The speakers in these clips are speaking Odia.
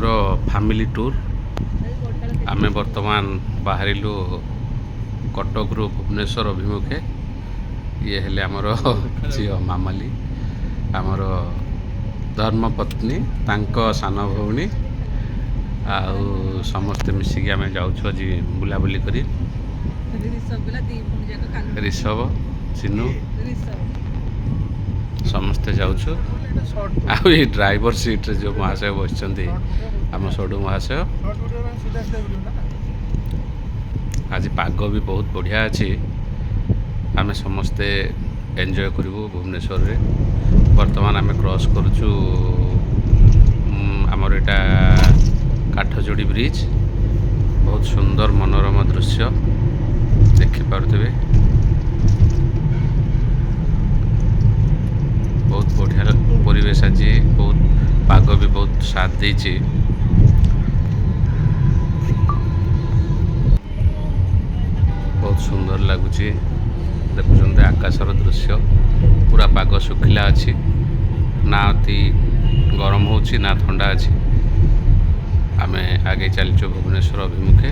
ଆମର ଫ୍ୟାମିଲି ଟୁର୍। ଆମେ ବର୍ତ୍ତମାନ ବାହାରିଲୁ କଟକରୁ ଭୁବନେଶ୍ୱର ଅଭିମୁଖେ। ଇଏ ହେଲେ ଆମର ଝିଅ ମାମାଲି, ଆମର ଧର୍ମପତ୍ନୀ, ତାଙ୍କ ସାନ ଭଉଣୀ ଆଉ ସମସ୍ତେ ମିଶିକି ଆମେ ଯାଉଛୁ ଆଜି ବୁଲାବୁଲି କରି। ରିଷଭ, ଚିନୁ, ସମସ୍ତେ ଯାଉଛୁ। ଆଉ ଏଇ ଡ୍ରାଇଭର ସିଟ୍ରେ ଯେଉଁ ମହାଶୟ ବସିଛନ୍ତି, ଆମ ସଡ଼ୁ ମହାଶୟ। ଆଜି ପାଗ ବି ବହୁତ ବଢ଼ିଆ ଅଛି। ଆମେ ସମସ୍ତେ ଏନ୍ଜୟ କରିବୁ ଭୁବନେଶ୍ୱରରେ। ବର୍ତ୍ତମାନ ଆମେ କ୍ରସ୍ କରୁଛୁ ଆମର ଏଇଟା କାଠଯୋଡ଼ି ବ୍ରିଜ୍। ବହୁତ ସୁନ୍ଦର ମନୋରମ ଦୃଶ୍ୟ ଦେଖିପାରୁଥିବେ। ବହୁତ ବଢ଼ିଆ ପରିବେଶ ଆଜି। ବହୁତ ପାଗ ବି ବହୁତ ସାଥ ଦେଇଛି। ବହୁତ ସୁନ୍ଦର ଲାଗୁଛି। ଦେଖୁଛନ୍ତି ଆକାଶର ଦୃଶ୍ୟ, ପୁରା ପାଗ ଶୁଖିଲା ଅଛି। ନା ଅତି ଗରମ ହେଉଛି, ନା ଥଣ୍ଡା ଅଛି। ଆମେ ଆଗେଇ ଚାଲିଛୁ ଭୁବନେଶ୍ୱର ଅଭିମୁଖେ।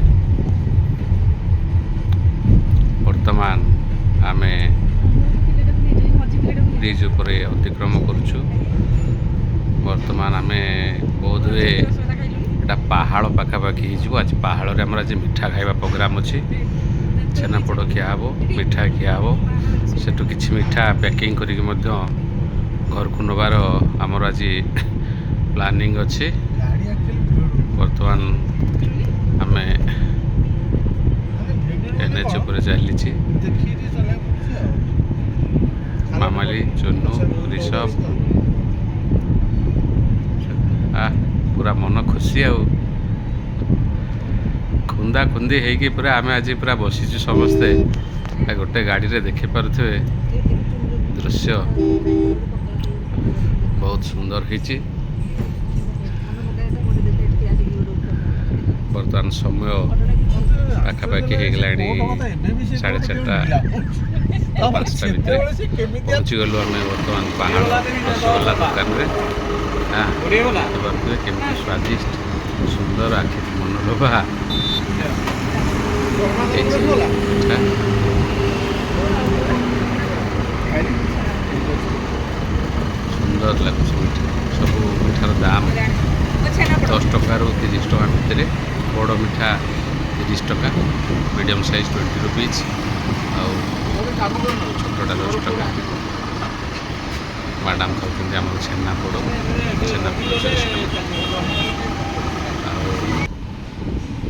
ବର୍ତ୍ତମାନ ଆମେ ବ୍ରିଜ୍ ଉପରେ ଅତିକ୍ରମ କରୁଛୁ। ବର୍ତ୍ତମାନ ଆମେ ବୋଧହୁଏ ଏଇଟା ପାହାଳ ପାଖାପାଖି ହେଇଯିବ। ଆଜି ପାହାଳରେ ଆମର ଆଜି ମିଠା ଖାଇବା ପ୍ରୋଗ୍ରାମ୍ ଅଛି। ଛେନାପୋଡ଼ ଖିଆ ହେବ, ମିଠା ଖିଆ ହେବ। ସେଠୁ କିଛି ମିଠା ପ୍ୟାକିଂ କରିକି ମଧ୍ୟ ଘରକୁ ନେବାର ଆମର ଆଜି ପ୍ଲାନିଂ ଅଛି। ବର୍ତ୍ତମାନ ଆମେ ଏନ୍ଏଚ୍ ଉପରେ ଚାଲିଛି। ମାମାଲି, ଚୁନୁ, ରିଷଭ, ଆ ପୁରା ମନ ଖୁସି ଆଉ ଖୁନ୍ଦା ଖୁନ୍ଦି ହେଇକି ପୁରା ଆମେ ଆଜି ପୁରା ବସିଛୁ ସମସ୍ତେ ଗୋଟେ ଗାଡ଼ିରେ। ଦେଖିପାରୁଥିବେ, ଦୃଶ୍ୟ ବହୁତ ସୁନ୍ଦର ହେଇଛି। ବର୍ତ୍ତମାନ ସମୟ ପାଖାପାଖି ହେଇଗଲାଣି 4:30, 5ଟା ଭିତରେ ପହଞ୍ଚିଗଲୁ ଆମେ ବର୍ତ୍ତମାନ ପାହାଳ ରସଗୋଲା ଦୋକାନରେ। ହଁ, ଦେଖିପାରୁଥିବେ କେମିତି ସ୍ୱାଦିଷ୍ଟ, ସୁନ୍ଦର, ଆଖି ମନୋଲୋଭା ହେଇଛି ମିଠା। ସୁନ୍ଦର ଲାଗୁଛି ମିଠା। ସବୁ ମିଠାର ଦାମ 10 ଟଙ୍କାରୁ 30 ଟଙ୍କା ଭିତରେ। ବଡ଼ ମିଠା 30 ଟଙ୍କା, ମିଡ଼ିୟମ୍ ସାଇଜ୍ 20 ରୁପିଜ୍ ଆଉ ଛୋଟଟା 10 ଟଙ୍କା। ମ୍ୟାଡ଼ାମ୍ ଖାଉଛନ୍ତି ଆମର ଛେନାପୋଡ଼। ଛେନାପୋଡ଼ 40 ଟଙ୍କା। ଆଉ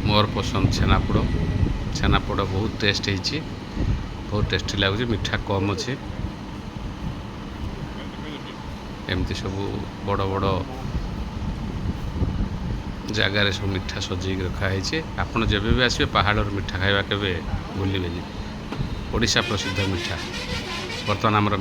ମୋର ପସନ୍ଦ ଛେନାପୋଡ଼। ଛେନାପୋଡ଼ ବହୁତ ଟେଷ୍ଟ ହେଇଛି, ବହୁତ ଟେଷ୍ଟି ଲାଗୁଛି। ମିଠା କମ୍ ଅଛି। ଏମିତି ସବୁ ବଡ଼ ବଡ଼ ଜାଗାରେ ସବୁ ମିଠା ସଜେଇକି ରଖାହେଇଛି। ଆପଣ ଯେବେ ବି ଆସିବେ, ପାହାଡ଼ର ମିଠା ଖାଇବା କେବେ ଭୁଲିବେନି। ଓଡ଼ିଶା ପ୍ରସିଦ୍ଧ ମିଠା। ବର୍ତ୍ତମାନ ଆମର